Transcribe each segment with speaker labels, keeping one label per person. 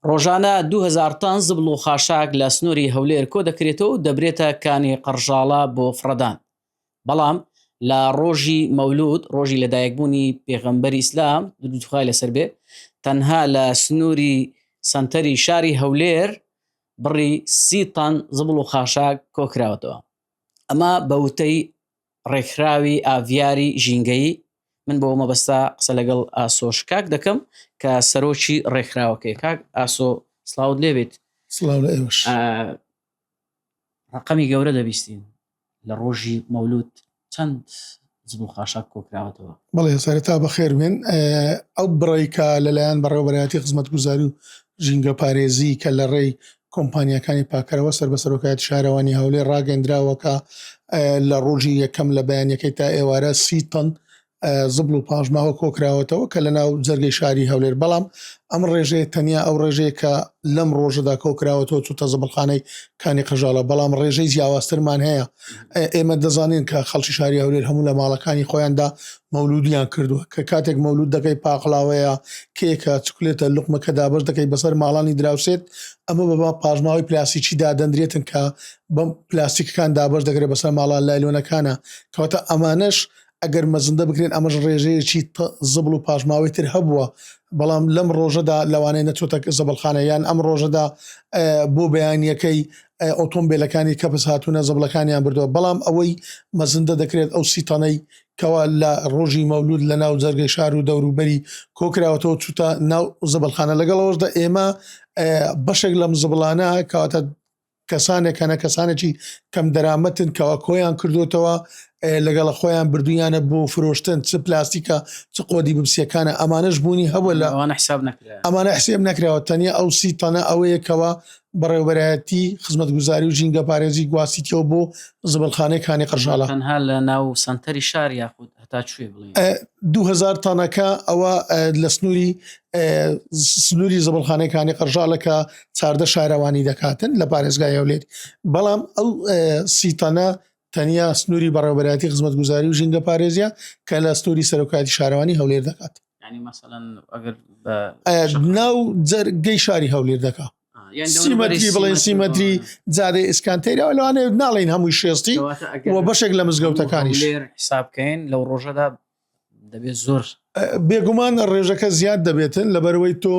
Speaker 1: ڕۆژانە 2000 تەن زبڵ و خاشاک لە سنووری هەولێر کۆ دەکرێتەوە و دەبرێتە کانی قەڕژاڵە بۆ فڕەدان. بەڵام لە ڕۆژی مەولود، ڕۆژی لەدایکبوونی پێغەمبەری ئیسلام، درودی خوای لەسەر بێ، تەنها لە سنووری سەنتەری شاری هەولێر بڕی سی تەن زبڵ و خاشاک کۆکراوەتەوە. ئەمە بە وتەی ڕێکخراوی ئاڤیاری ژینگەیی، من بۆ مەبەستە قسە لەگەڵ ئاسۆ شکاک دەکەم کە سەرۆکی ڕێکخراوەکەی. کاک ئاسۆ سڵاوت لێبێت.
Speaker 2: سڵاو لە ئێوەش.
Speaker 1: ڕەقەمی گەورە دەبیستین لە ڕۆژی مەولود چەند زبڵ و خاشاک کۆکراوەتەوە؟
Speaker 2: بەڵێ سەرەتا بەخێر بێن. ئەو بڕەی کە لەلایەن بەڕێوەبەرایەتی خزمەتگوزاری و ژینگەپارێزی کە لە ڕێی کۆمپانیاکانی پاککەرەوە سەر بە سەرۆکایەتی شارەوانی هەولێر ڕاگەندراوە کە لە ڕۆژی یەکەم لە بەیانەکەی تا ئێوارە سی تەن زبڵ و پاشماوە کۆکراوەتەوە کە لە ناو جەرگەی شاری هەولێر بەڵام ئەم ڕێژەیە تەنیا ئەو ڕێژەیە کە لەم ڕۆژەدا کۆکراوەتەوە چوتە زبڵخانەی کانی قەژاڵە بەڵام ڕێژەی جیاوازترمان هەیە ئێمە دەزانین کە خەڵکی شاری هەولێر هەموو لە ماڵەکانی خۆیاندا مەولودیان کردووە کە کاتێک مەولود دەکەی پاقلاوەیە کێکە چکلێتە لوقمەکە دابەش دەکەی بەسەر ماڵانی دراوسێت ئەمە بە پاشماوەی پلاستیکی دادەندرێتن کە بەم پلاستیکەکان دابەش دەکرێت بەسەر ماڵان لایلۆنەکانە کەواتە ئەمانەش ئەگەر مەزندە بکرێن ئەمەش ڕێژەیەکی زبڵ و پاشماوەی تر هەبووە بەڵام لەم ڕۆژەدا لەوانەیە نەچۆتە زبڵخانە یان ئەم ڕۆژەدا بۆ بەیانیەکەی ئۆتۆمبیلەکانی کەپس هاتوونە زبڵەکانیان بردووە بەڵام ئەوەی مەزندە دەکرێت ئەو سیتانەی کەوا لە ڕۆژی مەولود لە ناو جەرگەی شار و دەوروبەری کۆکراوەتەوە چوتە ناو زبڵخانە لەگەڵەوەشدا ئێمە بەشێک لەم زبڵانە کەواتە کەسانێک هەنە کەسانێکی کەم دەرامەتن کەوا کۆیان کردوتەوە لەگەڵە خۆیان بردویانە بۆ فرۆشتن چ پلاستیکە چ قۆدی بپسیەکانە ئەمانەش بوونی هەبوو لە
Speaker 1: ئەوانە حساب نەکرا
Speaker 2: ئەمانە حسێب نەکراوە تەنیا ئەو سی تەنە ئەوەیە کەوا بەڕێوەبەرایەتی خزمەتگوزاری و ژینگە پارێزی گواستیتەوە بۆ زبڵخانەی کانی قەرژاڵە.
Speaker 1: تەنها لە ناو سەنتەری شار یاخود هەتا کوێ بڵێین؟
Speaker 2: 2000 تەنەکە ئەوە لە سنووری سنووری زبڵخانەی کانی قەرژاڵە کە چاردە شارەوانی دەکاتن لە پارێزگای هەولێر بەڵام ئەو سی تەنە تەنیا سنووری بەڕێوەبەرایەتی خزمەتگوزاری و ژینگە پارێزیە کە لە سنووری سەرۆکایەتی شارەوانی هەولێر دەکات.
Speaker 1: یعنی مەسەلەن ئەگەر بە
Speaker 2: ناو جەرگەی شاری هەولێر دەکا. سیمەتری بڵێن سیمەتری جادەی ئیسکان تەیرەوە لەوانەیە ناڵێن هەمووی شێستی و بەشێک لە مزگەوتەکانیش
Speaker 1: حساب بکەین لەو ڕۆژەدا دەبێت زۆر
Speaker 2: بێگومان ڕێژەکە زیاد دەبێتن لەبەرەوەی تۆ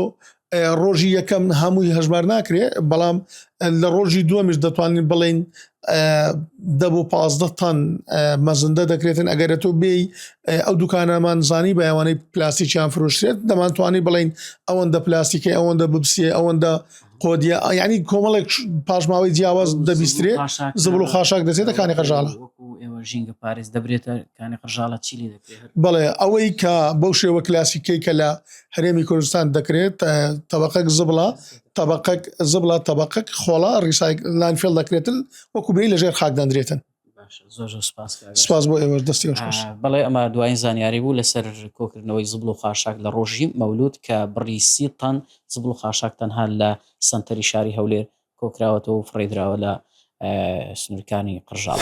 Speaker 2: ڕۆژی یەکەم هەمووی هەژمار ناکرێ بەڵام لە ڕۆژی دووەمیش دەتوانین بڵین دە بۆ پازدە تەن مەزندە دەکرێتن ئەگەرە تۆ بێی ئەو دوکانەمان زانی بە ئەوانەی پلاستیکیان فرۆشرێت دەمانتوانی بڵین ئەوەندە پلاستیکەی ئەوەندە بپسیە ئەوەندە قۆدیە ینی کۆمەڵێک پاشماوەی جیاواز دەبیسترێ زبڵ و خاشاک دەچێتە کانی قەژاڵە
Speaker 1: ئێوە ژینگە پارێز دەبرێتە کانی قەژاڵە چی لێ دەکرێت
Speaker 2: بەڵێ ئەوەی کە بەو شێوە کلاسیکەی کە لە هەرێمی کوردستان دەکرێت تەبقەک زبڵە تەبقەک زبڵە تەبقەک خۆڵە ڕیسایک لاندفێڵ دەکرێتن وەکو بێ لەژێر خاک دەندرێتن
Speaker 1: زۆر زۆر سپاس
Speaker 2: سپاس بۆ ئێوەش دەستی خۆش
Speaker 1: بەڵێ ئەمە دوایین زانیاری بوو لەسەر کۆکردنەوەی زبڵ و خاشاک لە ڕۆژی مەولود کە بڕی سی تەن زبڵ و خاشاک تەنها لە سەنتەری شاری هەولێر کۆکراوەتەوە و فڕێدراوە لە سنوورکانی قڕژاڵ.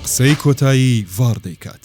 Speaker 3: قسەی کۆتایی ڤاڕ دەیکات.